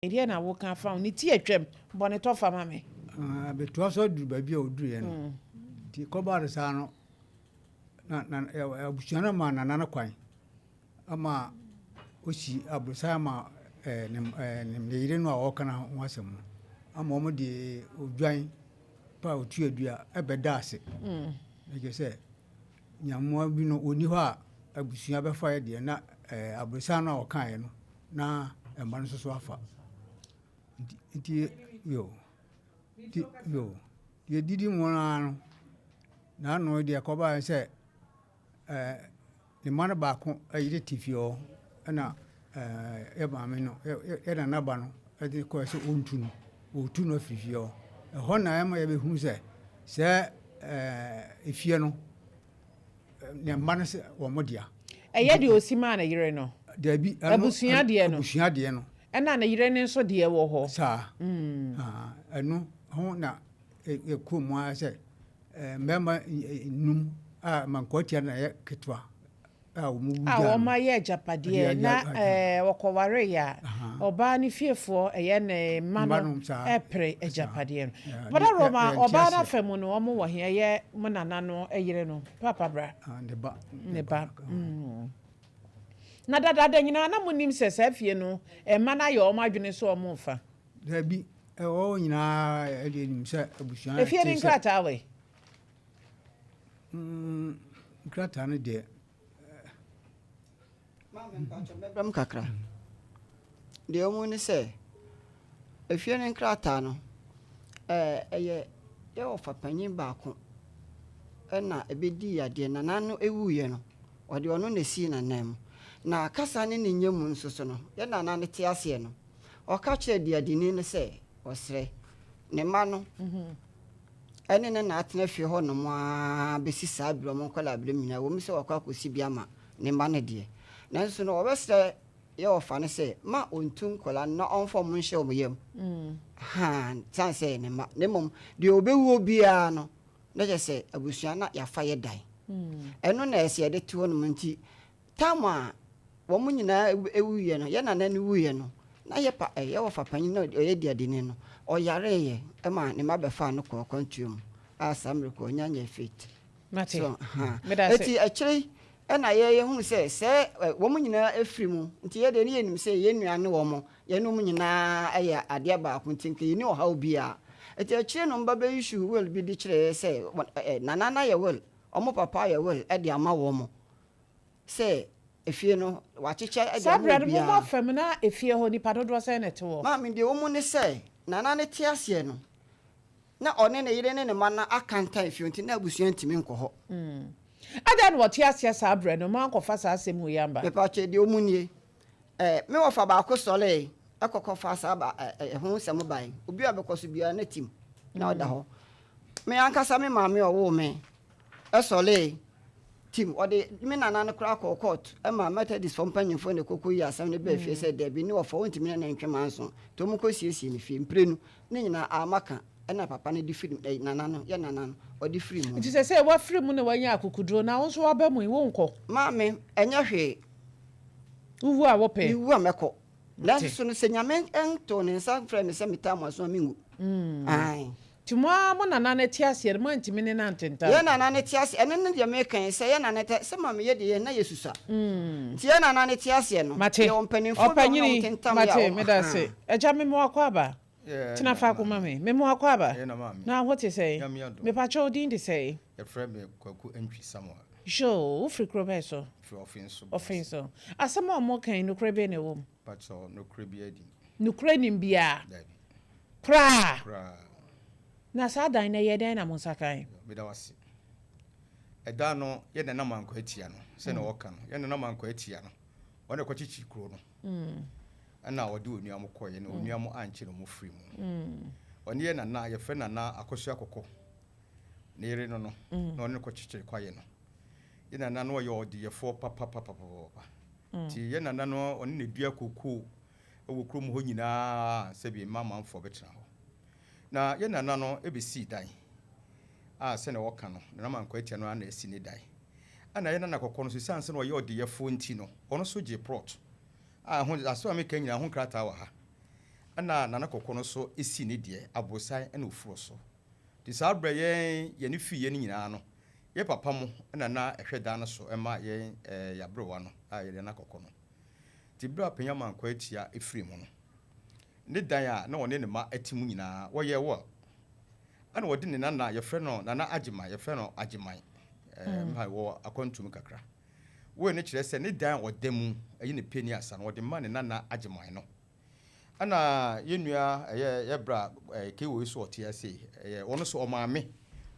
Ɛdeɛn na woka afa ho? Ne ti atwam, bɔ ne tɔfa ma me. Bɛtoa so aduru baabi a ɔduruiɛ no. Nti kɔbaa no saa no, na na abusua no maa nana no kwan ama ɔsi aborosan ma ne ne yere no a ɔreka no ho asɛm no ama wɔn de odwan pa a ɔtua dua ɛbɛda ase. Na kyerɛ sɛ nyammoa bi no ɔnni hɔ a abusua bɛfa yɛ deɛ na aborosan no a ɔkaeɛ no na mma no nso so afa. Nti nti yo nti yo yɛdidi mu ara no, n'ano deɛ kɔbaeɛ sɛ ɛɛ ne mma no baako yere te fie hɔ ɛna ɛɛ yɛ maame no yɛ nana ba no de kɔɛ sɛ ɔntu no ɔretu no afiri fie hɔ. Ɛhɔ na ɛma yɛbɛhunu sɛ sɛ ɛɛ efie no ne mma no sɛ wɔn dea. Ɛyɛ deɛ ɔsi maa ne yere no? Dabi. Abusua deɛ no? Abusua deɛ no. Ɛna ne yere no nso deɛ wɔ hɔ? Saa. Ɛno ho na ɛkɔ mu ara sɛ mmarima nnum a mankwaatia na ɛyɛ ketewa a wɔn wu gyaa no. A wɔayɛ agyapadeɛ na wɔkɔwareeɛ a, ɔbaa no fiefoɔ, ɛyɛ ne mma no pere agyapadeɛ no. Brɔda Roma, ɔbaa no afa mu no, wɔn wɔ he? Ɛyɛ mo nana no yere no. Paapa bra. Ne ba. Ne ba. Na dadaada nyinaa na monim sɛ saa fie no, mma no ayɛ wɔn adwene sɛ wɔrefa? Dabi, ɛwɔ hɔ nyinaa ɛdeɛ nim sɛ abusua Efie no nkrataa wɔ he? Nkrataa no deɛ. Maame mpakyɛ mɛbrɛ mu kakra. Deɛ ɛwɔ mu ne sɛ, efie no nkrataa no, ɛyɛ yɛ wɔfa panyin baako na ɛbɛdii adeɛ. Nana no wuiɛ no, ɔde ɔno na ɛsii n'anan mu. Na kasa ne ne nyɛ mu nso so no, yɛ nana no te aseɛ no, ɔka kyerɛɛ deadini no sɛ ɔsrɛ ne mma no ne ne na atena fie hɔnom ara bɛsi saa berɛ, wɔn nkwadaa-berɛm nyinaa, ɛwɔ mu sɛ wakɔ akɔsi bi ama ne mma no deɛ, nanso no wɔbɛsrɛ yɛ wɔfa no sɛ ma ɔntu nkwadaa no na ɔmfa wɔn nhyɛ wɔn yam, haa, sane sɛ ɛyɛ ne mma, na mmom deɛ ɔbɛwuo biara no, na kyerɛ sɛ abusua na yɛafa yɛ dan. Ɛno na ɛsɛ yɛde to hɔnom nti, Tam a wɔn nyinaa wuiɛ no, yɛn nana no wuiɛ no, na yɛ pa yɛ wɔfa panin na ɔyɛ diadini no, ɔyareeɛ ma ne mma bɛfaa no kɔɔ akwantuo mu a saa mmerɛ kɔ ɔnya nyɛɛ fit. Mate. So, ha. Meda ase. Eti akyire yi ɛna yɛ yɛhunu sɛ sɛ wɔn nyinaa afiri mu, nti yɛ deɛ ne yɛnim sɛ yɛn nua ne wɔn, yɛne wɔn nyinaa yɛ adeɛ baako nti nka yɛnni ɔhaw biara. Eti akyire no mba bɛ issue will bi de kyerɛɛ sɛ nana no ayɛ will, wɔn papa ayɛ will de ama wɔn. Sɛ efie no, wɔakyekyɛ de Saa ama berɛ no, mommɔ obiara. fam na efie hɔ nnipa dodoɔ sɛn na ɛte hɔ? Maame, deɛ ɛwɔ mu ne sɛ, Nana no te aseɛ no, na ɔne ne yere ne ne mma no aka ntan fie nti na abusua ntumi nkɔ hɔ. Adɛn na wɔte aseɛ saa berɛ no, moankɔfa saa asɛm wei amba? Mepakyɛ, deɛ ɛwɔ mu nie, Eh, me wɔfa baako sɔree kɔ kɔfaa saa ba eh, ɛho nsɛm bae. Obi a ɔbɛkɔ so biara na tim na ɔda hɔ. Me ankasa me maame a ɔwoo me sɔree tim. Ɔde me nana no koraa kɔɔ court ma Methodist fo mpanyimfoɔ na ɛkɔkɔ yi asɛm no baa fie sɛ dabi ne wɔfa wɔntumi ne no ntwe manso nti wɔn kɔ siesie ne fie. Mprenu ne nyinaa amma ka ɛna papa no de firi eh, nana no, yɛ nana no, ɔde firi mu. Nti sɛsɛɛ wafiri mu na wanya akokoduro na wo nso waba mu yi wonkɔ? Maame, ɛnyɛ hwee. Wowu a wopɛ? Mewu a mɛkɔ. Nanso no sɛ Nyame ntoo ne nsa mfrɛɛ me sɛ metaa mo aso a menwu. Ae. Nti mo ara mo nana no te aseɛ no moantumi ne no antentam? Yɛn nana no te aseɛ, ɛno ne deɛ meka yi, sɛ yɛn nana te, sɛ ma meyɛ deɛ yɛn na yɛsusua. Nti yɛn nana no te aseɛ no, Mate. yɛwɔ mpanimfoɔ bi a wɔn na Ɔpanyini, wɔtentam yɛ a mate, wɔn, meda ase. ahaa. Agya me mo akwaaba. Yeah, Tena na faako ma maame. me. Me mo akwaaba. Yeah, na maame. Na ho te sɛn? Nyame adom. Mepakyɛ wo din de sɛn? Yɛfrɛ me Kwaku Antwi Samuel. Yoo, wofiri kuro bɛn so? Mefiri Ɔfenso Kumasi. Ɔfenso. Asɛm a wɔka yi, nokorɛ bɛn na ɛwɔ mu? Pakyɛ, nokorɛ biara nni mu. Nokorɛ nnim biara? Dabi. Koraa? Koraa. Na saa dan no, ɛyɛɛ dɛn na mo nsa kae? Yoo, meda wo ase. Ɛda no, yɛn nana Mankwa Atia no, sɛnea wɔka no, yɛn nana Mankwa Atia no, ɔno na ɛkɔkyekyee kuro no. Ɛna ɔde onua mo kɔeɛ, na onua mo ankye no mo firi mu. Ɔne yɛn nana, yɛfrɛ nana Akosua Kɔkɔ. Ne yere no no, na ɔne no kɔkyekyere kwaeɛ no. Yɛ nana no ɔyɛ ɔdeyɛfoɔ papapapapapa. Nti yɛ nana no ɔne na dua kokoo wɔ kurom hɔ nyinaa sɛbi mma amanfoɔ bɛtena hɔ. Na yɛ nana no bɛsii dan a sɛdeɛ wɔka no, Nana Mankwaa Atia no ara na asi ne dan. Ɛna yɛ nana kɔkɔɔ no nso ɛsiane sɛ na ɔyɛ ɔdeyɛfoɔ nti no, ɔno nso gyee plot a ɛho, asɛm a meka nyinaa ho nkrataa wɔ ha. Ɛna Nana Kɔkɔ no nso sii ne deɛ, aborosan na ɔforo so. Nti saa berɛ yɛn yɛne fiiɛ no nyinaa no, yɛ papa mo na na ɛhwɛ dan no so ma yɛn yɛn aberewa no a yɛde Nana Kɔkɔ no. Nti berɛ a Panyin Amankwaa Atia firii mu no, ne dan a na ɔne ne mma te mu nyinaa, wɔyɛɛ wall. Ɛna wɔde ne nana, yɛfrɛ no Nana Agyeman, yɛfrɛ no Agyeman, ɛɛ, wɔ akwantu mu kakra. Wei no kyerɛ sɛ ne dan a ɔda mu, ɛyɛ ne pɛ ni asa no, wɔde ma ne nana Agyeman no. Ɛna yɛn nua ɛyɛ yɛ bra ɛɛ KO yi so ɔte ase yi, ɛyɛ ɔno so ɔmaame,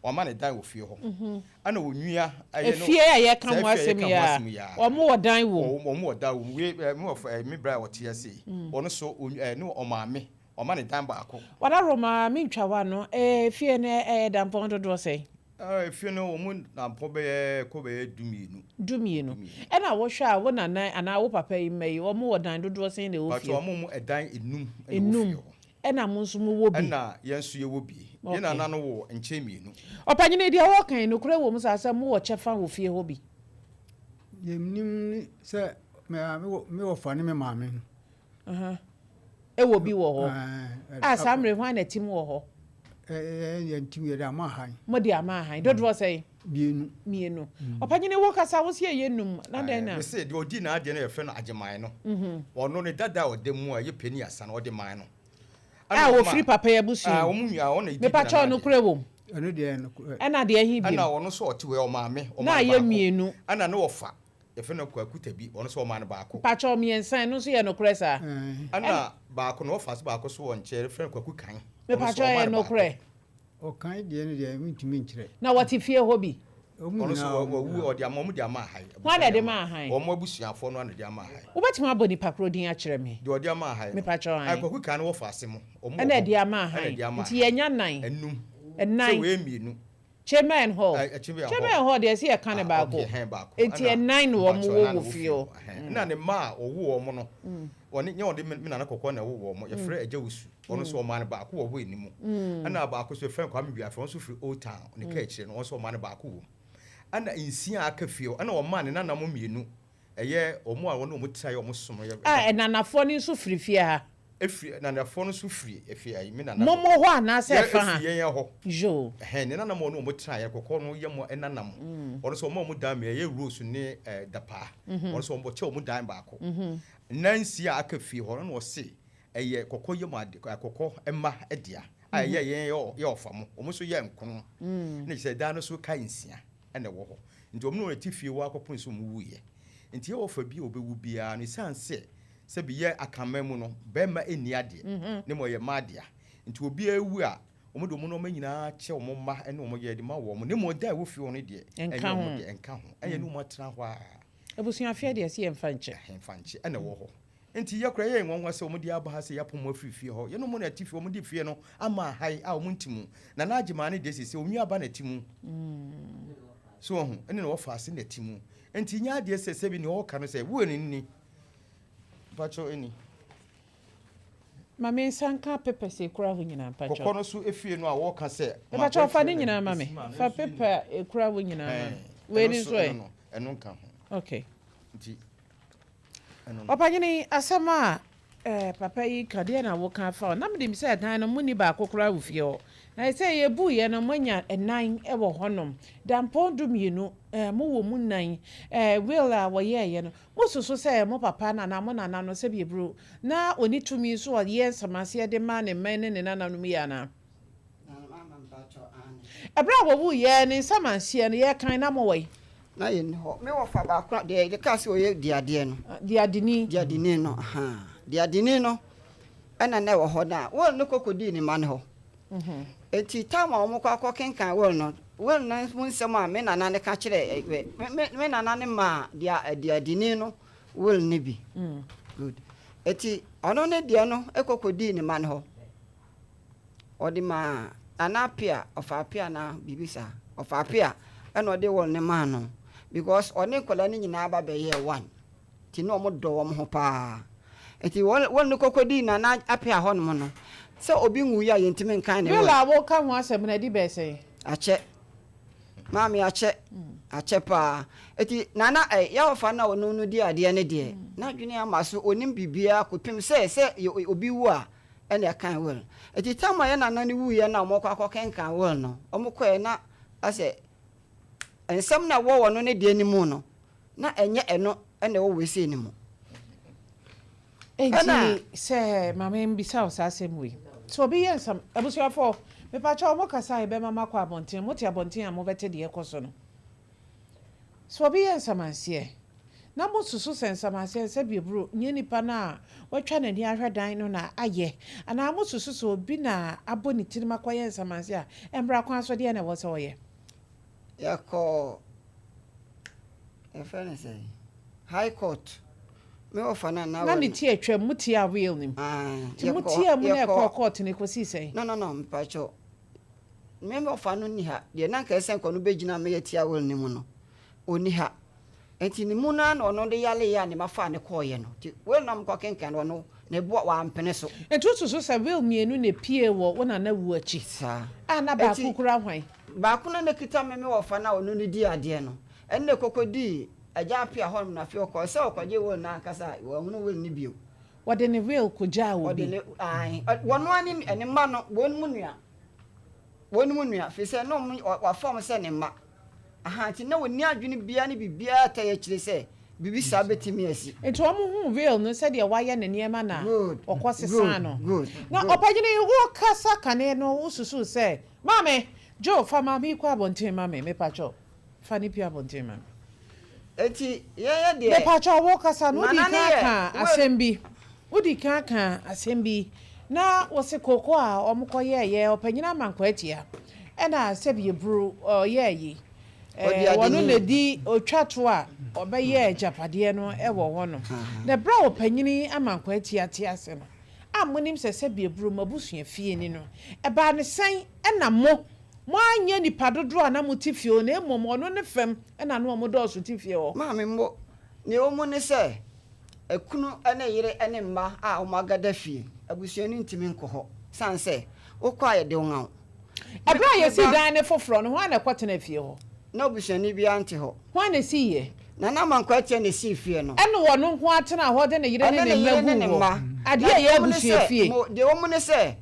wama ne dan wɔ fie hɔ. Ɛna onua ɛyɛ no Efie a yɛka saa ho efie a asɛm yɛka yi ho a, asɛm yi ara. wɔn wɔ dan wɔ mu. Wɔn wɔn wɔ dan wɔ mu. Wei ɛɛ me wɔfa ɛɛ me bra a ɔte ase yi, ɔno so onua ɛɛ ne ɔmaame, wama ne dan baako. Wadaroma, mentwa w'ano, ɛɛ efie no ɛyɛ dampɔn dodoɔ sɛn? Efie no wɔn dampɔ bɛyɛ kɔ bɛyɛ dumienu. Dumienu. Ɛna wohwɛ a wo nana anaa wo papa yi mma yi wɔn wɔ dan dodoɔ sɛn na ɛwɔ fie hɔ? Mpakyɛw wɔn mu ɛdan enum na ɛwɔ fie hɔ. Ɛna mo nso mo wɔ bi? Ɛna yɛn nso yɛwɔ bi. Yɛn nana no wɔ nkyɛn mmienu. Ɔpanyini deɛ wɔka yi nokorɛ wɔ mu saa sɛ mo wɔ kyɛfa wɔ fie hɔ bi? Deɛ menim ne sɛ me wɔfa ne me maame no. Ɛwɔ bi wɔ hɔ. A saa mmerɛ hwan na ɛtim wɔ hɔ? Yɛntim yɛde ama ahan. Mo de ama ahan. Dodoɔ sɛn? Mmienu. Mmienu. Ɔpanyini wo kasa wo se ɛyɛ num na dɛn na? Mese deɛ ɔdi n'adeɛ no yɛfrɛ no Agyeman no. Ɔno ne dada a ɔda mu a ɛyɛ panin asa no ɔde man no. A wɔfiri papa yi abusua mu. Mepakyɛw nokorɛ wɔ mu? Ɛno deɛ nokorɛ. Ɛna deɛ ɛhe bio? Ɛna ɔno nso ɔte hɔ yi ɔmaame ɔmaa no baako. Na ayɛ mmienu. Ɛna ne wɔfa Yɛfrɛ no Kwaku Tabi, ɔno nso wɔmaa no baako. Mpakyɛw, miensa, ɛno nso yɛ nokorɛ saa? Ɛna baako no wɔfa so baako nso wɔ nkyɛn, yɛfrɛ no Kwaku Kan, ɔno nso Mepakyɛw, wɔmaa ɛyɛ no baako. nokorɛ? Ɔkan deɛ no deɛ mentumi nkyerɛ. Na wɔte fie hɔ bi? Wɔn Ɔno nso nyinaa, wɔn wawu, nyinaa. ɔde ama, wɔn de ama ha yi. Hwan Abusua na de ɛde ama. maa han? Wɔn abusuafoɔ no ara na ɛde ama ha yi. Wobɛtumi abɔ nipa korɔ din akyerɛ me? Deɛ ɔde ama ha yi no. Mepakyɛw, Ae, ae. Kwaku Kan no wɔfa ase mo, wɔn wɔ Ɛna hɔ. ɛde ama Ɛna han. ɛde ama Nti ha yi. yɛanya nnan. Nnum. Nnan. Sɛ wei yɛ mmienu. Chairman hɔ. Chairman hɔ deɛ ɛsɛ yɛka no baako. Enti ɛnan na wɔn wɔ wɔ fie hɔ. Ɛna ne mma a ɔwo wɔn no, ɔne nyɛ ɔde me nana kɔkɔɔ na ɛwo wɔn. Yɛfrɛ Agya Wusu, ɔno nso ɔmaa no baako wɔ hɔ anim. Ɛna baako nso yɛfrɛ no Kwame Wiafe, ɔno nso firi Old Town, ne kaa akyire no, ɔno nso ɔmaa no baako wɔ mu. Ɛna nsia a aka fie hɔ, ɛna ɔmaa ne nananom mmienu, ɛyɛ wɔn a wɔne wɔn tenaeɛ a wɔsom no. A ɛnanafoɔ no nso firi fie ha? Efiri, nanafoɔ no nso firi efi ayi, me nana. Mo mo hɔ anaasɛ Yɛ ɛfa ha? efiri yɛn hɔ. Yoo. Ɛhɛn, ne nana mo ɔne wɔn tenaeɛ, kɔkɔɔ no yɛ mo ɛnana mo. Ɔno nso wɔn a wɔn dan mmienu, ɛyɛ Rose ne ɛɛ Dapaa. Ɔno nso wɔn kyɛ wɔn dan baako. Nansia a aka fie hɔ no na ɔse ɛyɛ kɔkɔɔ yɛ mo ade, kɔkɔɔ mma dea, a ɛyɛ yɛn yɛ ɔfa mo. Wɔn nso yɛ nkono. Na kyerɛ sɛ dan no so ka nsia na ɛwɔ hɔ. Nti wɔn ne wɔn te fie hɔ ara kɔpem sɛ wɔn wuiɛ. Nti yɛ wɔfa bi a ɔbɛwu biara no, ɛsiane sɛ Sɛbi yɛ Akanman mu no, barima nni adeɛ, na mmom ɛyɛ mmaa dea. Nti obiara wu a, wɔde wɔn nnoɔma nyinaa kyɛ wɔn mma ne wɔn yere de ma wɔn, na mmom ɛda a ɛwɔ fie hɔ no deɛ, ɛnyɛ wɔn deɛ, ɛnka ho. Ɛnyɛ ne wɔn atena hɔ ara. Abusuafie deɛ, ɛsɛ yɛmfa nkyɛ. Yɛmfa nkyɛ, ɛna ɛwɔ hɔ. Nti yɛ koraa, ɛyɛ yɛn nwanwa sɛ wɔde aba ha sɛ yɛapam wɔn afiri fie hɔ. Yɛne wɔn na ɛte fie, wɔde fie no ama ha yi a wɔnte mu. Nana Agyeman no deɛ seesei, onua ba na ɛte mu. So wahu? Ɛne na wɔfa ase na ɛte mu. Nti nyɛ adeɛ sɛ sɛbi nea ɔreka no sɛ, wo ɛno ni. Mpakyɛw ɛni. Ma me nsa nka papers a ekura hɔ nyinaa mpakyɛw. Kɔkɔ no so efie no a wɔka sɛ. Mpakyɛw fa ne nyinaa ma me. Fa paper a ekura hɔ nyinaa ma me. Wei ni nso ɛ. Ɛno nka ho. Okay. Nti ɛno no. Ɔpanyini asɛm a eh, papa yi ka deɛ na woka afa ho. Na menim sɛ ɛdan no monni baako koraa wɔ fie hɔ. Na ɛsɛ yɛbuiɛ no moanya nnan wɔ hɔnom. Dampɔn 12, eh, mowɔ mu nnan. Eh, will a wɔyɛeɛ no, Mosusu sɛ mo papa no anaa mo nana no sɛbi aburo na ɔnni tumi nso ɔyɛ nsamaseɛ de ma ne mma ne ne nananom yi anaa? Ɛberɛ a wɔwuiɛ ne nsamanseɛ no yɛkan na mowɔ he? Na yɛnni hɔ. Me wɔfa baako a deɛ yɛkaa sɛ ɔyɛ diadeɛ no. Diadeni. Diadeni no, ahaa. Diadeni no ɛna na ɛwɔ hɔ na will no kɔ kɔdii ne mma no hɔ. Enti time a wɔkɔ akɔkenkan will no, will no mu nsɛm a me nana no ka kyerɛɛ me me me nana no maa deɛ deadini no will no bi. Good. Enti ɔno ne deɛ no kɔ kɔdii ne mma no hɔ. Ɔde maa Nana Appiah, Ɔfa Appiah anaa biribi saa. Ɔfa Appiah ɛna ɔde will no maa no because ɔne nkwadaa no nyinaa ba bɛyɛɛ one. Nti na wɔn dɔ wɔn ho paa. Nti wɔn wɔn no kɔkɔdii Nana Appiah hɔ nom no, sɛ obi nwuiɛ a yɛntumi nkan ne Bill will. a woka ho asɛm no adi bɛyɛ sɛn? Akyɛ. Maame akyɛ. Akyɛ paa. Nti Nana ɛ, Yawofa no a ɔno no di adeɛ no deɛ, n'adwene ama so, ɔnim biribiara kɔpem sɛ sɛ yɛ obi wu a, ɛna ɛkan will. Nti tam a yɛ nana no wuiɛ no a wɔkɔ akɔkenkan will no, wɔkɔɛ na asɛ nsɛm na ɛwɔ wɔ no ne deɛ no mu no, na ɛnyɛ ɛno ɛna ɛwɔ wei sei no mu. Enti sɛ maame mbisa wo saa asɛm wei, sɛ obi yɛ nsɛm, abusuafoɔ, mepakyɛw mo kasa a yɛbɛma makɔ abɔnten, mote abɔnten a mobɛte deɛ ɛkɔ so no. Sɛ obi yɛ nsamanseɛ, na mosusu sɛ nsamanseɛ sɛ bieburo nyɛ nipa no a watwa n'ani ahwɛ dan no na ayɛ, anaa mosusu sɛ obi na abɔ ne tirim akɔyɛ nsamanseɛ a, mmara kwan so deɛ na ɛwɔ sɛ ɔyɛ? Yɛkɔ yɛfrɛ no sɛ High Court. Me wɔfa no a na Na ne ti atwam, mo tiaa will no mu. Nti mo tiaa mu na ɛkɔɔ court no ɛkɔsii sɛn? No no no, mepakyɛw. Me wɔfa no nni ha. Deɛ na anka ɛsɛ sɛ nka ɔno bɛgyina ma yɛatia will no mu no, ɔnni ha. Nti ne mu no ara na ɔno de yareeɛ a ne mma faa no kɔeɛ no. Nti will no a mokɔkenkan no, ɔno ne bo wampene so. Nti wosusu sɛ will mmienu na ɛpuee wɔ wo nana wuo akyi? Saa. A na baako Nti kura hwan? baako no a na ɛkita me me wɔfa no a ɔno no dii adeɛ no, ɛno na ɛkɔkɔdii Agya Appiah hɔnom na afei ɔkɔɔ sɛ ɔkɔgye will no ankasa a, wanhunu will no bio. Wɔde ne will kɔgyaa obi. Ɔde ne, ae, wɔn ara ne, ne mma no, wɔn mu nua, wɔn mu nua, firi sɛ na wɔn, wafa wɔn sɛ ne mma. Aha, nti na wɔnni adwene biara ne biribiara taa akyire sɛ biribi saa bɛtumi asi. Nti wɔn huu will no sɛdeɛ wayɛ ne nneɛma na Good, ɔkɔ sesaa good, no. good, Na good. ɔpanyini wokasa kane no wosusuu sɛ, Maame, Joe fa maame yi kɔ abɔnten ma me, mepakyɛw. Fa no pue abɔnten ma me. Enti yɛn deɛ. Mepakyɛw wo kasa no wodii Nana ne kan yɛ kaa wo. asɛm bi wodii kan kaa asɛm bi na wose kooko a wɔn kɔ yɛɛyɛ ɔpanyin Amankwaa Atia ɛna sɛbi eburu ɔyɛɛ yi Ɔdi ɛɛ wɔno adeni. na edi otwa to a ɔbɛyɛɛ agyapadeɛ no ɛwɔ hɔ nom na ɛberɛ a ɔpanyin Amankwaa Atia te ase no a monim sɛ sɛbi eburu mo abusua fie ni no ɛbaa ne sɛn ɛna mo Moanyɛ nnipa dodoɔ a na mote fie hɔ, na mmom ɔno ne fam na na wɔdɔɔso te fie hɔ. Maame mo, nea ɛwɔ mu ne sɛ, ekunu ne yere ne mma a wɔagada fie, abusua no ntumi nkɔ hɔ, sane sɛ wokɔ a yɛde wo ŋaw. Ɛberɛ a Me yɛsii ba. dan no foforɔ no, hwan na ɛkɔtenaa fie hɔ? Na obusuani biara nte hɔ. Hwan na ɛsiiɛ? Nana Amankwaa Atia na ɛsii fie no. Ɛnna ɔno nko ara tenaa hɔ de ne yere ne Ɔne ne ne mma yere ne guu ne hɔ. mma. Adeɛ Na a deɛ ɛyɛ ɛwɔ mu ne sɛ, abusuafie. mo, deɛ ɛwɔ mu ne sɛ,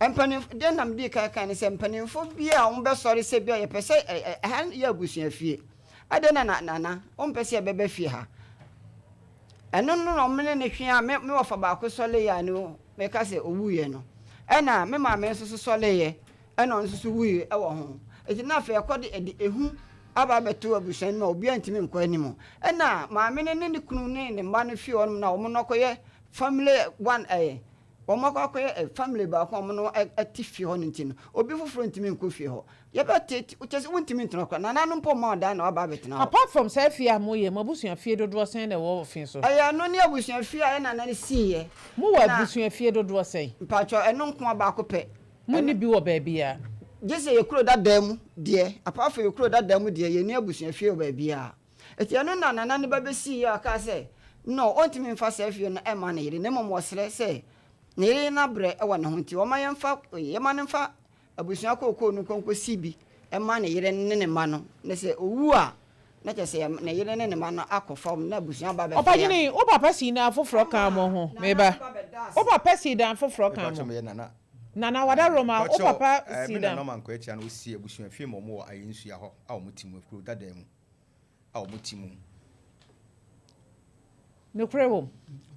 Mpaninfo, deɛ na medii kan kae ne sɛ mpaninfoɔ bi a wɔbɛsɔre sɛ bi a yɛpɛ sɛ ɛ ɛ ɛha yɛ abusua fie. Adɛn na na Nana wompɛ sɛ yɛbɛba fie ha? Ɛno no na wɔn ne no hwe a me me wɔfa baako sɔreeɛ a no meka sɛ ɔwuiɛ no. Ɛna me maame nso so sɔreeɛ ɛna ɔno nso so wuiɛ wɔ ho. Enti na afei ɛkɔ de ɛde ehu aba abɛto abusua no mu a obiara ntumi nkɔ anim. Ɛna maame no ne ne kunu ne ne mma no fie hɔnom na wɔn no akɔyɛ family one ɛɛ Wɔn akɔ akɔyɛ family baako a wɔn no te fie hɔ no nti no, obi foforɔ ntumi nkɔ fie hɔ. Yɛbɛtete, kyerɛ sɛ wontumi ntena hɔ koraa. Nananom mpo mma ɔdan na wɔaba abɛtena hɔ. Apart from saa fie a moyɛ, mo abusua fie dodoɔ sɛn na ɛwɔ ɔfe so? Ɛyɛ ɛno ne abusua fie a yɛn nana no siiɛ. Mowɔ Na. abusua fie dodoɔ sɛn? Mpakyɛw, ɛno nko ara, baako pɛ. Monni Ɛno. bi wɔ baabiara? Gye sɛ yɛ kuro dadaa mu deɛ, apart from yɛ kuro dadaa mu deɛ, yɛnni abusua fie wɔ baabiara. Enti ɛno na Nana no ba bɛsiiɛ a ɔkaa sɛ, No, ɔntumi mfa saa fie no mma ne yere, na mmom ɔsrɛ sɛ ne yere no abrɛ wɔ ne ho nti, ɔmma yɛmfa, yɛmma no mfa abusua kookoo no nkɔ nkɔsi bi mma ne yere ne ne mma no, na sɛ ɔwu a, na kyerɛ sɛ ne yere ne ne mma no akɔ fam na abusua aba abɛfea. Ɔpanyini, wo papa sii dan foforɔ kaa mo ho, me ba. Wo papa sii dan foforɔ kaa mo. Nana Wadaroma, wo papa sii dan. Me nana Mankɔ Atia na ɔsii abusua fie ma wɔn wɔ Ayensua hɔ a wɔte mu, kuro dadaa mu. a wɔn ti mu. Nokorɛ wɔ mu.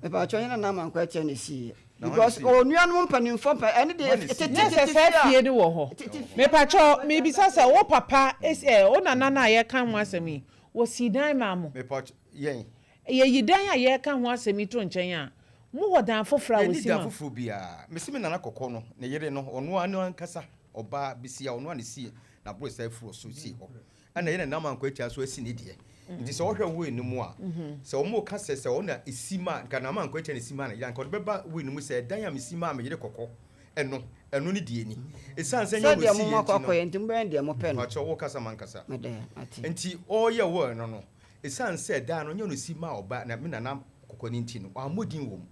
Mepakyɛw nyɛ Nana Amankwa Atia na esii yɛ. Because onuanom mpanimfoɔ mpa ɛne deɛ tete Nyɛ sɛ saa fie no wɔ hɔ. Mepakyɛw mebisa sɛ wo papa esi ɛ wo nana no a yɛka ho asɛm yi wɔsii dan maa mo? Mepakyɛw yɛn. Yɛyi dan a yɛreka ho asɛm yi to nkyɛn a, mowɔ dan foforɔ a Yɛnni wɔsi dan ma mo? foforɔ biara. Mese me nana kɔkɔɔ no ne yere no ɔno ara no ankasa ɔbaa besia ɔno ara na esii n'aborosan afuro so sii hɔ. Ɛna yɛn nana Amankwah Atia nso asi ne deɛ. Nti sɛ wohwɛ will no mu a, sɛ wɔka sɛ sɛ ɔna ɛsi maa, nka Nana Amankwah Atia na ɛsi maa ne yere a, nka ɔde bɛba will no mu sɛ ɛdan a mesi maa me yere kɔkɔ ɛno, ɛno ne deɛ ni. Ɛsiane sɛ ɛnyɛ Sɛdeɛ ɔna ɛsiiɛ mo akɔ nti no. akɔyɛ nti mobɛyɛ deɛ mopɛ no. Mpakyɛw wokasa mankasa. Mede, mate. Nti ɔreyɛ will no no, ɛsiane sɛ ɛdan no nyɛ ɔna ɛsi maa ɔba, na me nana kɔkɔ no nti no, wammɔ din wɔ mu.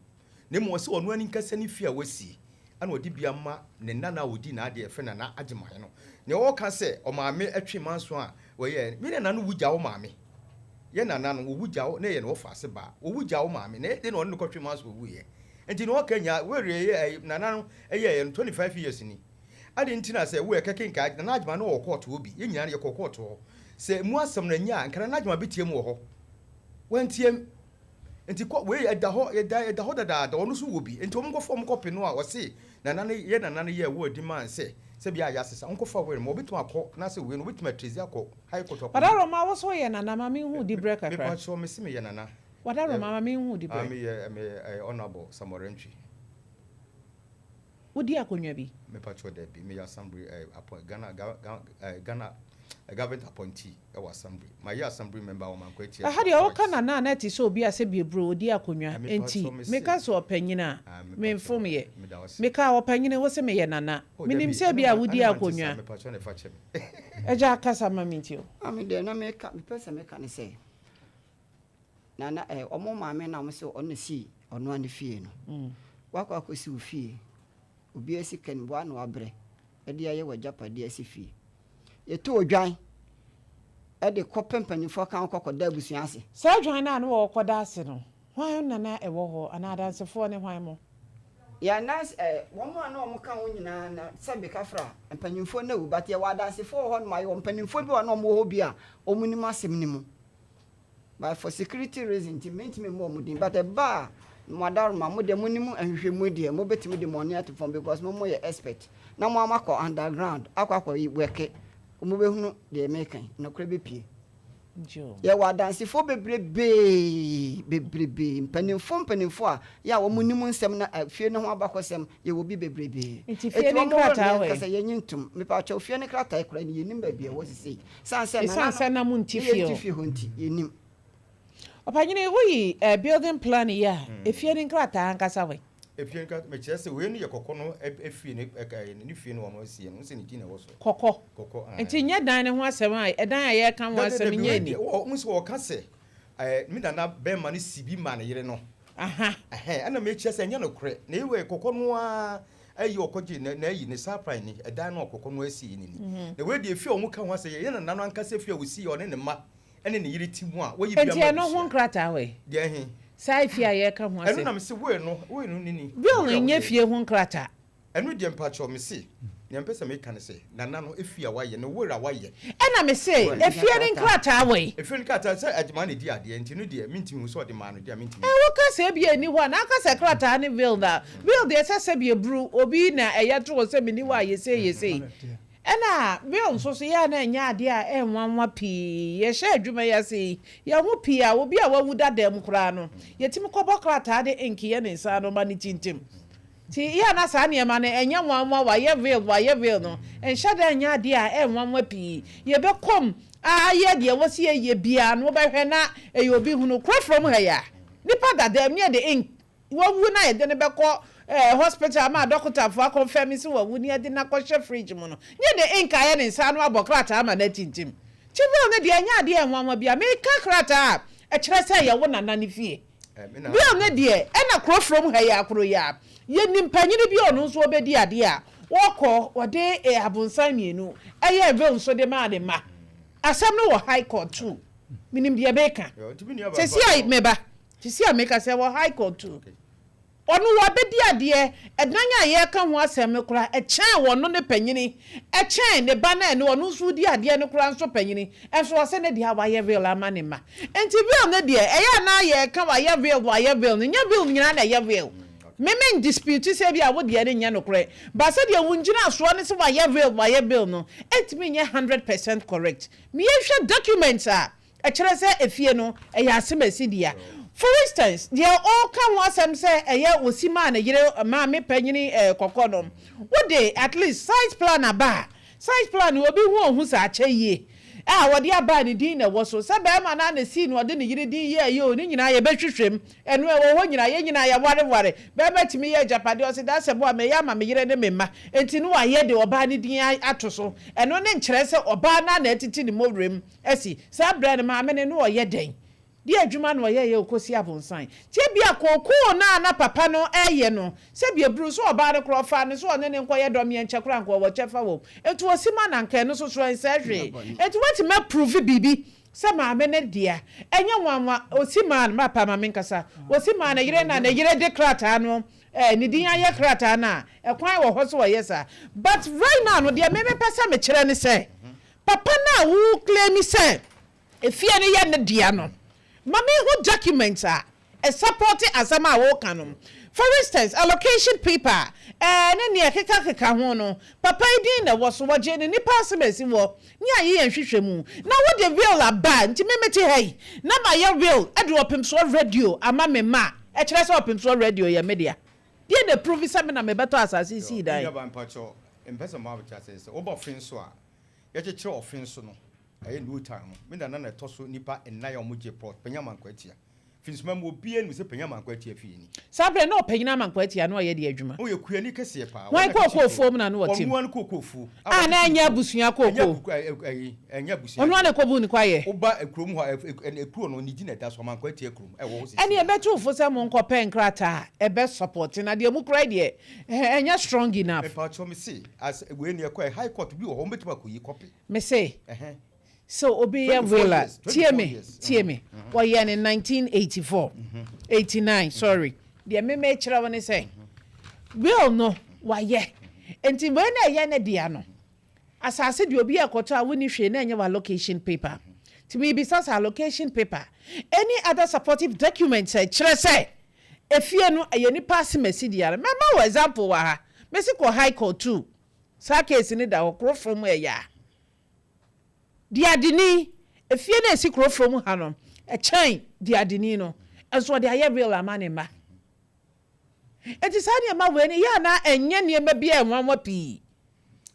Na mmom ɔse ɔno ankasa ne fie a wasie ɛna ɔde bi ama ne nana a ɔdi n'adeɛ a yɛfrɛ Nana Agyeman no. Nea ɔka sɛ ɔmaame twe manso a ɔyɛɛ no, me nana no wu gya wo maame. Yɛ nana no, ɔwu gya wo, na ɛyɛ ne wɔfaase ba. Ɔwu gya wo maame, na ɛyɛ den na ɔne no kɔtwe manso ɔwuiɛ. Nti na ɔka nya wɛrɛ yɛ ɛyi nana no ɛyɛ ɛyɛ no 25 years ni. Adi nti na sɛ wo ɛkɛkɛ nka Nana Agyema no wɔ court hɔ bi. Yɛn nyinaa no yɛkɔ court hɔ. Sɛ mu asɛm no nya a, nka Nana Agyema bɛtie mu wɔ hɔ. Wantie. Nti kɔ wei ɛda hɔ, ɛda ɛda hɔ dadaada, ɔno nso wɔ bi. Nti wɔn nkɔfa wɔn kɔpe no a ɔse nana no yɛ nana no yɛ wɔ adi maa sɛ sɛ bi a yɛ asesa nkɔfa wei no ma ɔbɛtumi akɔ na sɛ wei no ɔbɛtumi atrezi akɔ High Court akɔ. Wadaroma, wo so woyɛ nana ma menhu dibrɛ kakra. Mepakyɛw, mese meyɛ nana. Wadaroma, ma menhu dibrɛ. Ah, meyɛ meyɛ Honourable Samuel Antwi. Wodi akonnwa bi? Mepakyɛw, dabi, meyɛ assembly eh, appoint, Ghana, Ga, Ga, eh, Ghana eh, government appointee ɛwɔ assembly. Mayɛ assembly member wɔ Mankwa Atia. Ɛha deɛ woka nana a na ɛte sɛ obi a sɛbi aburo ɔdi akonnwa nti meka sɛ ɔpanyini a memfom yɛ. Mekaa ɔpanyini wo se meyɛ nana. Menim sɛ ebia wodi akonnwa. Agya kasa ma mentie o. Maame deɛ na meka mepɛ sɛ meka ne sɛ nana eh, ɔmo maame na ɔmo sɛ ɔno na sii ɔno ara ne fie no. Wakɔ akɔsi wo fie, obiara sika nim, woa na wabrɛ de ayɛ w'agyapadeɛ asi fie. Yɛtɔ odwan de kɔpɛ mpanimfoɔ ka ho kɔ kɔda abusua ase. Saa dwan no a na wɔkɔda ase no, hwan na na ɛwɔ hɔ, anaa adansefoɔ ne hwan mo? Yɛn adanse eh, wɔn a na wɔka ho nyinaa na sɛbe kafra, mpanimfoɔ no awu, but yɛwɔ adansefoɔ wɔ hɔnom a, yɛwɔ mpanimfoɔ bi wɔ hɔ a na wɔwɔ hɔ bi a wɔnim asɛm no mu. But for security reason nti mentumi mmɔ wɔn din, but ɛba a mo adaworoma, mo deɛ monim nhwehwɛmu deɛ, mobɛtumi de mo ani ato fam because mo moyɛ expert na mo ara moakɔ underground akɔ akɔ worke, mobɛhunu deɛ meka yi, nokorɛ bɛpue. Yɛwɔ adansefoɔ bebrebee, bebrebee, mpanimfoɔ mpanimfoɔ a yɛ a wɔn nim nsɛm na fie no ho abakɔsɛm, yɛwɔ bi bebrebee. Nti fie no nkrataa wɔ he? Kasa yɛnyi ntom. Mepaakyɛw, fie no krataa koraa ni, yɛnnim baabi a ɛwɔ sesei. Sane sɛ Esiane sɛ na monte fie hɔ. fie hɔ nti, yɛnnim. Ɔpanyini, woyi eh, building plan yi a, efie no nkrataa ankasa wɔ he? Efie nkrataa, mekyerɛ sɛ wei no yɛ kɔkɔ no efie no, ne fie no ɔno asie no, wohu sɛ ne din na ɛwɔ so. Kɔkɔ. Kɔkɔ, ae. Nti nyɛ dan no ho asɛm a, ɛdan a yɛreka ho Dabi, asɛm dabi, nyɛ wei ni. deɛ, wohu sɛ wɔka sɛ eh, me nana bɛrima no si bi maa ne yere no. Aha. Ɛhɛn, ɛna mekyerɛ sɛ ɛnyɛ nokorɛ. Na wei kɔkɔ no ara ayi ɔkɔgye na n'ayi ne saa plan ni, ɛdan no a ɔkɔkɔ no asi no ni. Na wei deɛ efie a wɔka ho asɛ yɛ nana no ankasa fie a wɔsi ɔne ne mma ne ne yere ti mu a wɔyi bi Enti ama ɛno ho abusua. nkrataa wɔ he? Deɛ he? Saa efie a yɛreka ho Ɛno asɛm. na mese wei no, wei no ne ni. Bill Wei a nyɛ woyɛ. fie ho nkrataa. Ɛno deɛ mpakyɛw mese nea mepɛ sɛ meka ne sɛ Nana no efie a wayɛ ne will a wayɛ. Ɛna mese efie no nkrataa wɔ he? Efie no nkrataa sɛ Agyeman na edi adeɛ nti no deɛ mentumi hu sɛ ɔde maa no deɛ a mentumi. Ɛ woka sɛ ebia ɛnni hɔ a na aka sɛ krataa ne will na will deɛ sɛ sɛbi eburu obi na ɛyɛ to hɔ sɛ menni hɔ a yɛ sei yɛ sei ɛna will nso so yɛ a na ɛnyɛ adeɛ a ɛnwanwa pii yɛhyɛ adwuma yi ase yi yɛn ho pii a obi a wawu dada mu koraa no yɛtumi kɔbɔ krataa de ink yɛ ne nsa ano ma no tintim. Nti yɛ a na saa nneɛma no ɛnyɛ nwanwa, wayɛ veil, wayɛ veil no nhyɛ da nyɛ adeɛ a ɛyɛ nwanwa pii. Yɛbɛkɔ mu ayɛ deɛ ɛwɔ sɛ yɛyɛ biara no wobɛhwɛ na ɛyɛ obi hunu. Kuro from ha yi a, nipa da dɛm ne yɛde ink, wawu na yɛde no bɛkɔ eh, hospital ama adɔkotafoɔ akɔnfɛme sɛ wawu ne yɛde no akɔhyɛ fridge mu no, ne yɛde ink ayɛ ne nsa ano abɔ krataa ama no atintim. Nti veil no deɛ ɛnyɛ adeɛ a ɛyɛ nwanwa biara. Meka krataa a ɛkyerɛ sɛ ɛyɛ wo nana no fie. Bill no deɛ, ɛna kuro from ha yi ara koro yi ara, yɛnim panyini bi a ɔno nso ɔbɛdi adeɛ a, ɔkɔ, ɔde abonsan mmienu ɛyɛɛ bill nso de maa ne mma. Asɛm no wɔ high court too. Menim deɛ meka. Sɛsi a, meba, sɛsi a meka sɛ ɛwɔ high court too. Ɔno wabɛdi adeɛ, ɛdan a yɛreka ho asɛm no koraa, ɛkyɛn ɔno ne panyini, ɛkyɛn ne ba no a ɛne ɔno nso redi adeɛ no koraa nso panyini, nso ɔse ne deɛ a wayɛ will ama ne mma. Nti will no deɛ, ɛyɛ a na yɛreka wayɛ will, wayɛ will no, nyɛ will nyinaa na ɛyɛ will. Me me ndispute sɛ ebia wo deɛ no nyɛ nokorɛ, but sɛdeɛ wo ngyinasoɔ ne sɛ wayɛ will, wayɛ will no, ɛntumi nyɛ 100% correct. Me yɛnhwɛ documents a Ɛkyerɛ sɛ efie no, ɛyɛ asemasi dea. For instance, deɛ ɔreka ho asɛm sɛ ɛyɛ osi maa ne yere maame panyini kɔkɔ no, wode at least site plan aba a, site plan no obi hu ohu sɛ akyɛ yie a wɔde aba a ne din na ɛwɔ so. Sɛ barima no ara na esii no ɔde ne yere din yɛɛyɛ o, ne nyinaa yɛbɛhwehwɛ mu. Ɛno ɛwɔ hɔ nyinaa, yɛn nyinaa yɛawareware. Barima tumi yɛ agyapadeɛ, ɔse dasɛbo a mɛyɛ ama me yere ne me mma, enti no wayɛ de ɔbaa no din ato so. Ɛno ne nkyerɛ sɛ ɔbaa no ara na atiti ne mmɔwerɛm. Asi, saa berɛ no maame no na ɔyɛ dɛn? Deɛ adwuma na ɔyɛeɛ ɔkɔsi abonsan? Nti ebia kookoo no a na papa no reyɛ no, sɛbi ɛburu so ɔbaa no koraa ɔfaa no sɛ ɔne no nkɔyɛ dɔmeɛ nkyɛ koraa anka ɔwɔ kyɛfa wɔ mu. Nti ɔsi ma no anka ɛno nso so ɛnsɛe hwee. Nti woatumi aprovi biribi sɛ maame no dea. Ɛnyɛ nwanwa, ɔsi maa no, mapa ma menkasa, ɔsi maa ne yere na ne yere de krataa no. eh, ne din ayɛ krataa no a, ɛkwan wɔ hɔ sɛ ɔyɛ saa. But right now no, deɛ me mepɛ sɛ mekyerɛ ne sɛ, papa no a wo claim sɛ efie no yɛ ne dea no, ma menhu document a ɛsupporte asɛm a woka no. For instance, allocation paper a ne nea ɛkekakeka ho no, papa yi din na ɛwɔ so, wɔgyee no nnipa asɛm a ɛsi hɔ ne ayɛ yɛn nhwehwɛmu. Na wode will aba a, nti me mete ha yi na mayɛ will de Ɔpemsoɔ Radio ama me mma a, ɛkyerɛ sɛ Ɔpemsoɔ Radio yɛ me dea. Deɛn na ɛprove sɛ me na mebɛtɔ asase sii dan? Me nuabaa mpakyɛw, mpɛ sɛ mma wote aseɛ sɛ woba ɔfe nso a, yɛkyekyere ɔfe nso no, ɛyɛ no time no, me nana na ɛtɔ so nnipa nnan a wɔgye plot, Panyin Amankwa Atia. Finsoma mu obiara nim sɛ Panyin Amankwa Atia fie ni. Saa berɛ no na Ɔpanyin Amankwa Atia na ɔyɛ deɛ adwuma. Ɔyɛ kuani kɛseɛ paa. Hwan kookoofuo mu na na ɔte mu? Ɔno ara ne kookoofuo. A na ɛnyɛ abusua kookoo. Ɛnyɛ abusua. Ɔno ara na ɛkɔbuu ne kwaeɛ. Woba kurom hɔ a, ekuro no ne din na ɛda so, Amankwa Atia kurom, ɛwɔ hɔ seesei. Ɛnneɛ mɛtu wo fo sɛ monkɔpɛ nkrataa a ɛbɛ support na deɛ mokura yi deɛ, ɛnyɛ strong enough. Mepakyɛw mese, as wei no yɛkɔɛ, High Court bi wɔ hɔ, wɔbɛtumi akɔyi copy. Mese, sɛ obi yɛ will a, tie me, tie me, wɔyɛɛ no 1984, 89, sorry, deɛ me mekyerɛ wo ne sɛ, will no wayɛ, nti wei na ɛyɛ ne dea no, asase deɛ obi ɛkɔtɔ a wonni hwee na ɛnyɛ w'allocation paper, nti mebisa sɛ allocation paper, any other supportive documents a ɛkyerɛ sɛ efie no ɛyɛ nipa asemasi dea no, mɛma wo example wɔ ha, mese kɔ high court too, Saa case no da hɔ, kuro fam ɛyɛ a. Diadini, efie no a ɛsi kuro fam ha no, ɛkyɛn diadini no, nso ɔde ayɛ will ama ne mma. Enti saa nneɛma wei no, yɛ a na ɛnyɛ nneɛma bi a ɛnwanwa pii.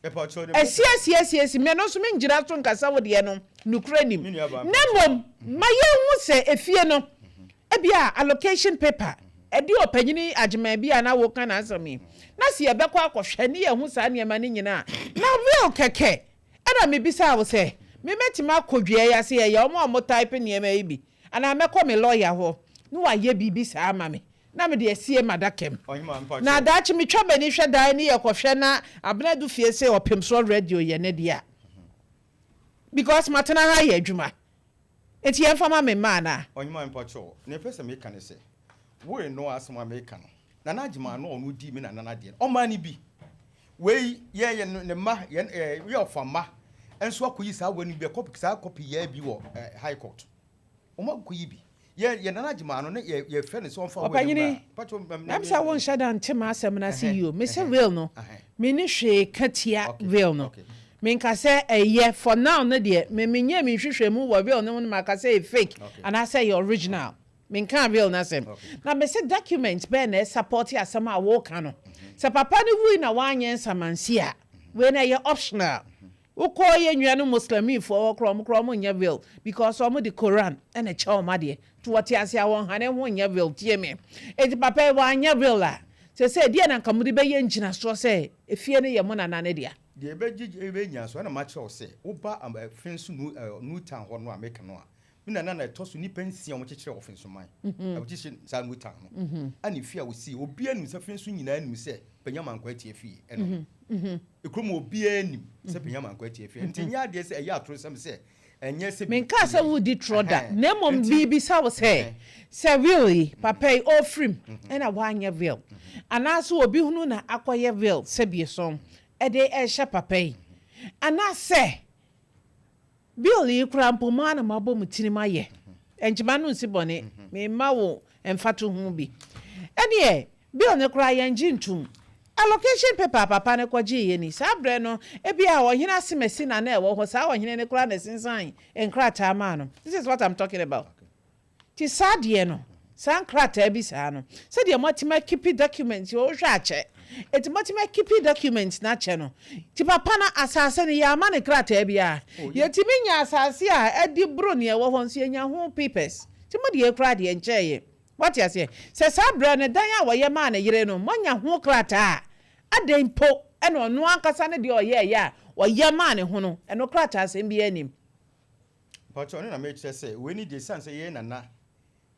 Ɛsi asi asi asi, me no nso mengyina so nka sɛ wo deɛ no nokorɛ nim. Na mmom ma yɛnhu sɛ efie no, Ebia allocation paper ɛde ɔpanyini Agyeman bi a na woka n'asɛm yi, na se yɛbɛkɔ akɔhwɛ ne yɛahu saa nneɛma no nyinaa a, na will kɛkɛ ɛna mebisaa wo sɛ me mɛtumi akɔ dua yi ase ɛyɛ wɔn a wɔn type nneɛma yi bi anaa mɛkɔ me lawyer hɔ na wayɛ biribi saa ama me na mede asie m'adaka mu na daakye metwa m'ani hwɛ dan ne yɛkɔhwɛ na Abena Dufie se ɔpemsoɔ radio yɛ ne dea because matena ha ayɛ adwuma. Enti yɛmfa ma me mma anaa? Ɔhemaa mpakyɛw, nea mepɛ sɛ meka ne sɛ, wo renoa asɛm a meka no, Nana Agyeman no a ɔno dii me nana no adeɛ no, ɔmaa no bi. Wei, yɛn, yɛn, ne mma, yɛn, ɛɛ, yɛ ɔfa mma nso akɔyi saa wei no bi, kɔpi, saa kɔpi yɛɛ bi wɔ ɛɛ, High Court. Wɔn akɔyi bi. Yɛ, yɛ Nana Agyeman no, ne yɛ, yɛfrɛ no sɛ ɔmfa wei no Ɔpanyini, mmra. Mpakyɛw, mɛ, na sɛ wonhyɛ da nte m'asɛm no ase yie o. Mese will no, menni hwee ka tia will no. Menka sɛ ɛyɛ, for now no deɛ, me menyɛɛ me nhwehwɛmu wɔ will no ho no maka sɛ ɛyɛ fake anaasɛ ɛyɛ original. Menkaa will no asɛm. Na mese document bɛn na ɛsupporte asɛm a woreka no. Sɛ papa no wui na wanyɛ nsamansi a, wei no ɛyɛ optional. Wokɔ yɛn nuanom Muslimifoɔ hɔ koraa, wɔn koraa wɔnyɛ will because wɔn de Koran na ɛkyɛ wɔn adeɛ. Nti wɔte ase a wɔnhane ho nyɛ will. Tie me. Nti papa yi wanyɛ will a, seesei deɛn na anka mode bɛyɛ ngyinasoɔ sɛ efie no yɛ mo nana no dea? Deɛ ɛbɛgye ɛbɛnya so ɛna makyerɛ wo sɛ woba Ɔfenso New New Town hɔ no a meka no a, me nana na ɛtɔ so nnipa nsia a wɔkyekyerɛ Ɔfenso man. Wɔkyekyere saa New Town no. Ɛna efie a wɔsii, obiara nim sɛ Fenso nyinaa nim sɛ Panyin Amankwa Atia fie ɛno. Ekurom hɔ obiara nim sɛ Panyin Amankwa Atia fie. Nti ɛnyɛ adeɛ sɛ ɛyɛ atorosɛm sɛ ɛnyɛ sɛ bi. Menkaa sɛ woredi torɔ da, na mmom merebisa wo sɛ, sɛ will yi, papa yi ɔrefirim ɛna wanyɛ will, anaasɛ obi hunu na akɔyɛ will sɛbieson de rehyɛ papa yi, anaasɛ bill yi koraa mpo mo ara na moabɔ mo tirim ayɛ, ɛnkyema no nsi bɔne, merema wo mfatoho bi, ɛneɛ bill no koraa yɛngye ntom. Allocation paper a papa no kɔgyeeɛ ni, saa berɛ no ebia ɔhene asemasi na na ɛwɔ hɔ, saa ɔhene no koraa na ɛsensan nkrataa maa no, this is what I'm talking about. Nti saa deɛ no, saa nkrataa bi saa no, sɛdeɛ moatumi akipi documents yi, wohwɛ akyɛ, nti moatumi akipi documents no akyɛ no, nti papa no asase no yɛamma no krataa biara, yɛtumi nya asase a adi boro deɛ ɛwɔ hɔ nso yɛnya ho papers, nti mo deɛ koraa deɛ nkyɛeɛ, woate aseɛ? Sɛ saa berɛ no dan a wɔyɛ maa ne yere no moanya ho krataa a, adɛn mpo na ɔno ankasa ne deɛ ɔyɛeɛ a ɔyɛ maa ne ho no, ɛno krataa asɛm biara nnim. Mpakyɛw, ɛno na merekyerɛ sɛ wei ne deɛ esiane sɛ yɛn nana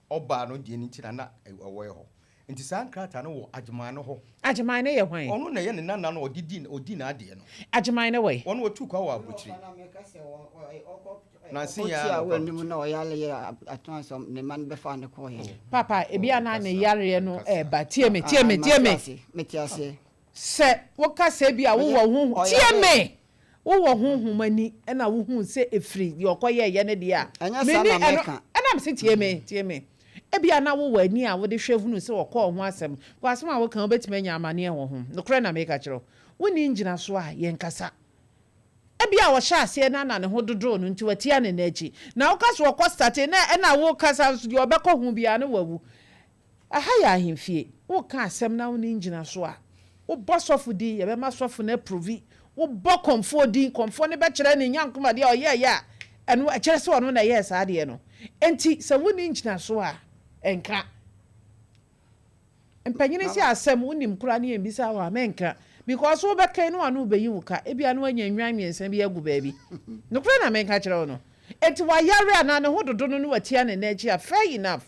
ɔbaa no deɛ no nti na na ɛwɔ yɛ hɔ. Nti saa nkrataa no wɔ Agyeman no hɔ. Agyeman no yɛ hwan? Ɔno na ɛyɛ ne nana no ɔde di ɔdi n'adeɛ no. Agyeman no wɔ he? Ɔno ɔtuu kwa wɔ aburokyire. Nansa yi Ɔte ara a na ɔkɔ w'anim aburokyire. Na ɔyare yɛ ato asɛm ne mma no bɛfa no kɔɔyɛ. Papa, ebi a na ne yareɛ no Nkasa. ɛɛba. Tie me, tie me, tie me. Mete aseɛ. Sɛ woka sɛ bi a wowɔ honhom, tie me, wowɔ honhom ani ɛna wohu sɛ ɛfiri deɛ ɔkɔyɛɛyɛ no deɛ a, Ɛnyɛ saa menni na ɛno meka. ɛna mese tie me, tie me. Ebia na wowɔ ani a wode hwɛ hunu sɛ ɔkɔɔ ho asɛm. Kɔ asɛm a woka wobɛtumi anya amanneɛ wɔ ho. Nokorɛ na meka kyerɛ wo. Wonni ngyinasoɔ a, yɛnkasa. Ebia ɔhyɛ aseɛ na na ne ho dodoo no nti watia ne nan akyi. Na woka sɛ ɔkɔ starte na ɛna wokasa nso deɛ ɔbɛkɔ ho biara no wawu. Ɛha yɛ ahemfie. Woka asɛm na wonni ngyinasoɔ a, wobɔ sɔfo din, yɛbɛma sɔfo no aprovi. Wobɔ kɔmfoɔ din, kɔmfoɔ no bɛkyerɛ ne nyankom adeɛ a ɔyɛeɛ a, ɛno ɛkyerɛ sɛ ɔno na ɛyɛɛ saa adeɛ no. Enti sɛ wonni ngyinasoɔ a, nka. Mpanyini sɛ asɛm wonim koraa ne yɛmmisa wo a, menka. Because wobɛka yi na w'ano rebɛyi wo ka. Ebia na woanya nnwan mmiɛnsa bi agu baabi. Nokorɛ na menka kyerɛ wo no. Enti wayare anaa ne ho dodo no na watia ne nan akyi a, fair enough.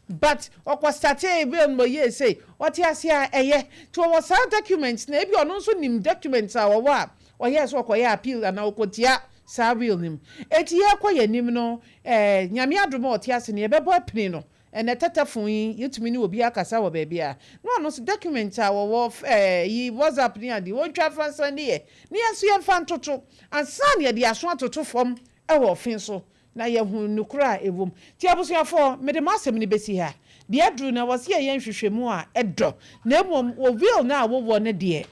But ɔkɔ startee bill no ɔyɛɛ sei, ɔte aseɛ a ɛyɛ. Nti ɔwɔ saa documents no, ebia ɔno nso nim documents a ɔwɔ a ɔyɛɛ sɛ ɔkɔyɛ appeal anaa ɔkɔtia saa will no mu. Enti yɛrekɔ yɛn anim no, eh, Nyame adom a ɔte ase no, yɛbɛbɔ apini no. Ɛnɛ tɛtɛfon yi, yɛtumi ne obi akasa wɔ baabi a, na ɔno nso document a ɔwɔ eh, yi WhatsApp ne adeɛ, ɔntwa mfa nsɛnde yɛ, na yɛn nso yɛmfa ntoto, ansa na yɛde aso atoto fam wɔ ɔfe so. Na yɛahu nokorɛ a ɛwɔ mu. Nti abusuafoɔ, mede m'asɛm no bɛsi ha. Deɛ aduru no, ɛwɔ sɛ yɛyɛ nhwehwɛmu a ɛdɔ, na mmom wɔ will no a wowɔ no deɛ,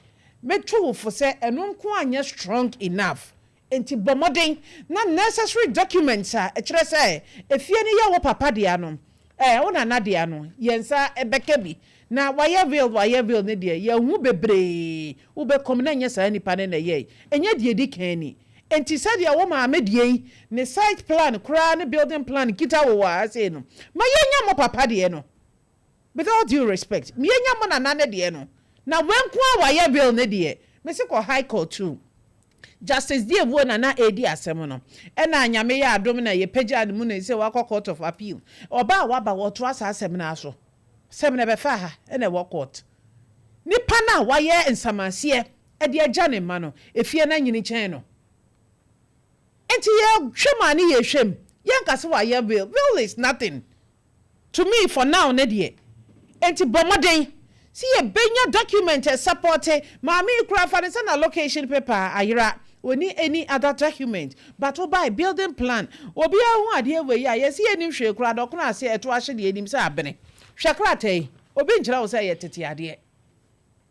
mɛtu wo fo sɛ ɛno nko ara nyɛ strong enough. Nti bɔ mmɔden na necessary documents a ɛkyerɛ sɛ efie no yɛ wo papa dea no, ɛɛ wo nana dea no, yɛn nsa bɛka bi. Na wayɛ will, wayɛ will no deɛ, yɛahu bebree, wobɛkɔ mu na ɛnyɛ saa nipa no na ɛyɛe. Ɛnyɛ deɛ ɛdi kan ni. Enti sɛdeɛ wo maame deɛ yi, ne site plan koraa ne building plan kita wo wɔ ha sei no, ma yɛnya mo papa deɛ no. With all due respect, ma yɛnya mo nana no deɛ no. Na wei nko ara wayɛ will no deɛ, mese kɔ High Court too. Justice Diawuo na na ɛredi asɛm no. Ɛna Nyame yɛ adom na yɛpagyaa ne mu na seisei wakɔ Court of Appeal. Ɔba a waba, wɔtoa saa asɛm no ara so. Asɛm no ɛbɛfa ha na ɛwɔ court. Nipa no a wayɛ nsamanseɛ de agya ne mma no, efie no anyini kyɛn no. Nti yɛhwɛ mu a ne yɛhwɛ mu, yɛnka sɛ wayɛ will. Will is nothing to me for now ne deɛ. Nti bɔ mmɔden sɛ yɛbɛnya document ɛsupporte maame yi koraa, fa no sɛ na location paper ayera, ɔnni any other document, but wobae building plan, obiara hu adeɛ wei a, yɛse yɛnnim hwee koraa, dɔkono ase ɛto ahye deɛ yɛnim sɛ abene. Hwɛ krataa yi, obi nkyerɛ wo sɛ ɛyɛ tete adeɛ.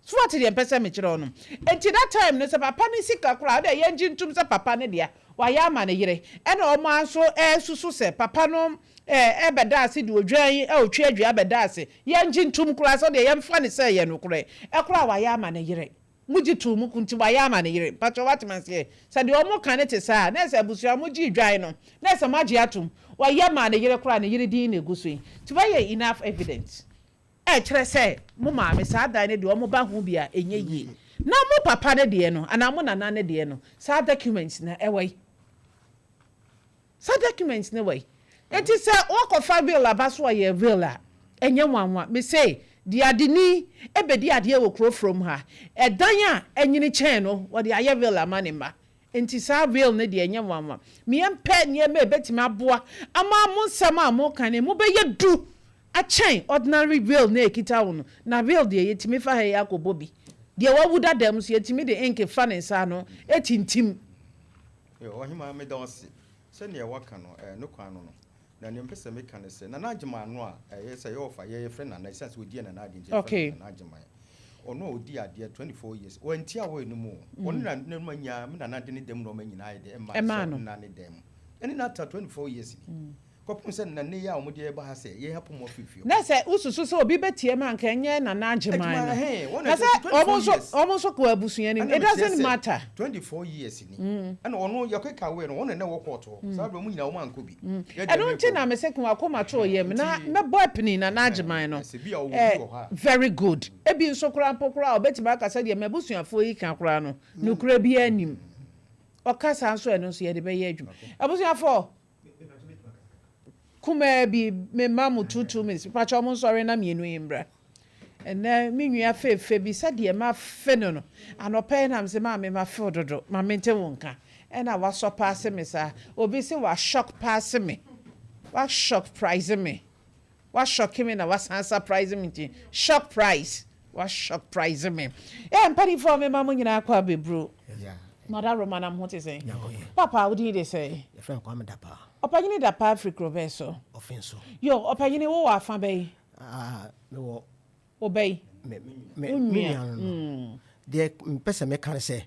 So woate deɛ mpɛ sɛ mekyerɛ wo no? Enti that time no sɛ papa no sika koraa a, wodeɛ yɛngye ntom sɛ papa no dea, wayɛ ama ne yere. Ɛna wɔn ara nso ɛresusu sɛ papa no ɛrebɛda ase de odwan yi a ɔtwi adua abɛda ase. Yɛngye ntom koraa sɛ wodeɛ yɛmfa no sɛ ɛyɛ nokorɛ koraa a, wayɛ ama ne yere. Mogye too mu nti wayɛ ama ne yere. Mpakyɛw woate me aseɛ? Sɛ deɛ wɔka no te saa a, na ɛsɛ abusua a mogyee dwan no, na ɛsɛ moagye atom. Wayɛ maa ne yere koraa a, ne yere din na ɛgu so yi. Nti woayɛ enough evidence. Ɛkyerɛ sɛ mo maame saa dan no deɛ ɔmo ba ho bi a ɛnyɛ yie. Na mo papa no deɛ no anaa mo nana no deɛ no saa documents no ɛwɔ yi? Saa documents no wɔ yi? Nti sɛ wɔkɔfa will aba so ɔyɛ will a ɛnyɛ nwanwa. Me se deɛ adeni ɛbɛdi adeɛ wɔ kuro from ha, ɛdan a ɛnyini kyɛn no wɔde ayɛ will ama ne mma. Nti saa will no deɛ ɛnyɛ nwanwa. Meɛmpɛ nneɛma a ɛbɛtumi aboa ama mo nsɛm a moka no emu bɛyɛ du akyɛn ordinary will no a ɛkita wo no. Na will deɛ yɛtumi fa ha yi akɔbɔ bi. Deɛ wawu dada mu nso yɛtumi de ink fa ne nsa ano tintim. Yo, Ɔhemaa meda wo ase. Sɛdeɛ woaka no, ɛɛ, no kwan no no. Na nea mepɛ sɛ meka ne sɛ, Nana Agyeman no a ɛyɛ sɛ yɛwɔ fa, yɛ yɛfrɛ Nana, ɛsiane sɛ ɔdi yɛn Nana adeɛ nti yɛfrɛ no Nana Agyeman. Ɔno a ɔdii adeɛ 24 years, wanti awɔ no mu o. Ɔno na ne nnoɔma nyinaa, me Nana de ne dan mu nnoɔma nyinaa ayɛ dɛ ɛmaa no sɛ ɔnna ne dan mu. Ɛne no atra 24 years ni. Kɔpem sɛ nnɛ yi a wɔde yɛn ba ha sɛ yɛn apɔ mu afiri fie hɔ. Na sɛ wosusu sɛ obi bɛtie mu a anka ɛnyɛ Nana Agyeman no. Na sɛ wɔn nso wɔn nso kɔ abusua no mu. It doesn't matter. 24 years ni. Ɛna ɔno yɛkeka wei no wɔn na na ɛwɔ court hɔ. Saa berɛ wɔn nyinaa wɔn ankɔ bi. Ɛno nti na mese ka w'akoma to wo yam na mɛbɔ apini Nana Agyeman no. Eh, very good. Ebi nso koraa mpo koraa a ɔbɛtumi aka sɛ deɛ m'abusuafoɔ yi ka koraa no nokorɛ biara nnim. Ɔka saa nso a ɛno nso yɛde bɛyɛ adwuma. Abusuafoɔ. Kumaa bi, me ma mo 2 2 minutes, mepakyɛw mo nsɔre na mienu yi mbra. Ɛnɛ me nua fɛɛfɛ bi, sɛdeɛ mafe no no, anɔpa yi na mese maame mafe wo dodo, ma mente wo nka. Ɛna wasɔ paase me saa. Obi se wa shock paase me. Wa shock prize me. Wa shock me na wasan surprise me nti shock prize. Wa shock prize me. Eh, mpanimfoɔ, mema mo nyinaa kɔ abɛburo. Mada Roma nam ho te sɛn? Papa, wo din de sɛn? Yɛfrɛ no Kwame Dapaa. Ɔpanyini Dapaa firi kuro bɛn so? Ɔfen so. Yo, ɔpanyini, wowɔ afa bɛyi? Ah, mewɔ Wo bɛyi? Me Wo me nua. nua no. Deɛ mpɛ sɛ meka ne sɛ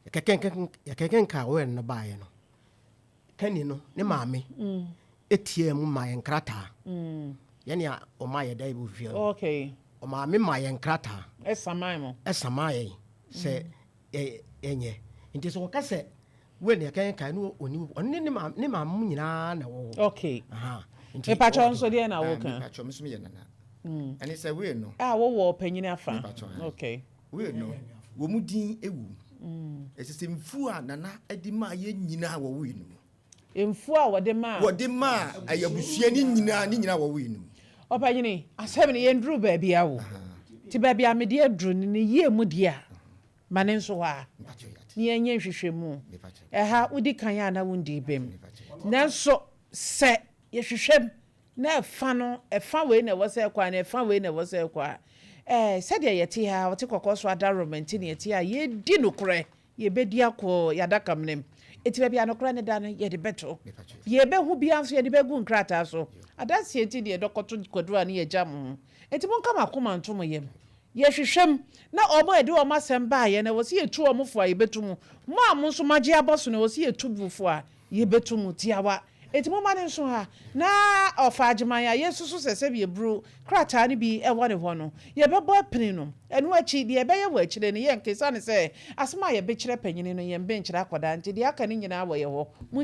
yɛkɛkɛnka wɛn no baeɛ no, kani no ne maame ɛtiaa mu ma yɛn nkrataa. Yɛne a ɔma yɛ da wɔ fie no, ɔmaame ma yɛn nkrataa. Ɛsaman mo. Ɛsamaa yɛn sɛ yɛnyɛ. Nti sɛ wɔka sɛ wɛn yɛkɛnka no, ɔni ɔne ne maame mu nyinaa na ɛwɔ hɔ. Aha. Nti Mepakyɛw, nso deɛ na woka? Mepakyɛw, me nso meyɛ nana. Ɛne sɛ wei no A wowɔ ɔpanyini afa. Mepakyɛw, aye. Wei no, wɔ mu din ewu. Ɛsɛ sɛ mfuo a nana de maa yɛn nyinaa wɔ wei no mu. Mfuo a wɔde maa. Wɔde maa ɛyɛ abusua ne nyinaa ne nyinaa wɔ wei no mu. Ɔpanyini, asɛm no yɛnduru baabi a wo. Nti baabi a mede aduru no ne yie mu deɛ a, ma ne nso hɔ a. Mepakyɛw, yate. Ne yɛnyɛ nhwehwɛmu. Mepakyɛw. Ɛha wodi kan a na wondi bem. Mepakyɛw. Nanso sɛ yɛhwehwɛm na ɛfa no, ɛfa wei na ɛwɔ sɛ ɛkɔ a na ɛfa wei na ɛwɔ sɛ ɛkɔ a, sɛdeɛ yɛte ha, ɔte kɔkɔɔ so adaroma nti ne yɛte ha, yɛdi nokorɛ, yɛbɛdi akɔ yɛadaka mnem. Enti baabi a nokorɛ ne da no, yɛde bɛto. Mepakyɛw. Yɛbɛhu biara nso, yɛde bɛgu nkrataa so. Adanseɛ nti ne yɛdɔkɔto kwaduro a ne yɛgya mo ho. Enti monka mo akoma nto mo yam. Yɛhwehwɛm na ɔmo a yɛde ɔmo asɛm baayɛ no, ɛwɔ sɛ yɛtu ɔmo fo a, yɛbɛtu mu. Mo a mo nso moagye abɔ so no, ɛwɔ sɛ yɛtu mo fo a, yɛbɛtu mu tiawa. Enti momma ne nso ha na ɔfa Agyeman a yɛsusu sɛ sɛbi eburu krataa no bi wɔ ne hɔ no, yɛbɛbɔ apini no. Ɛno akyi, deɛ yɛbɛyɛ wɔ akyire no, yɛnka. Esiane sɛ asɛm a yɛbekyerɛ panyini no, yɛmbenkyerɛ akwadaa nti, deɛ aka no nyinaa wɔ yɛn hɔ. Mo.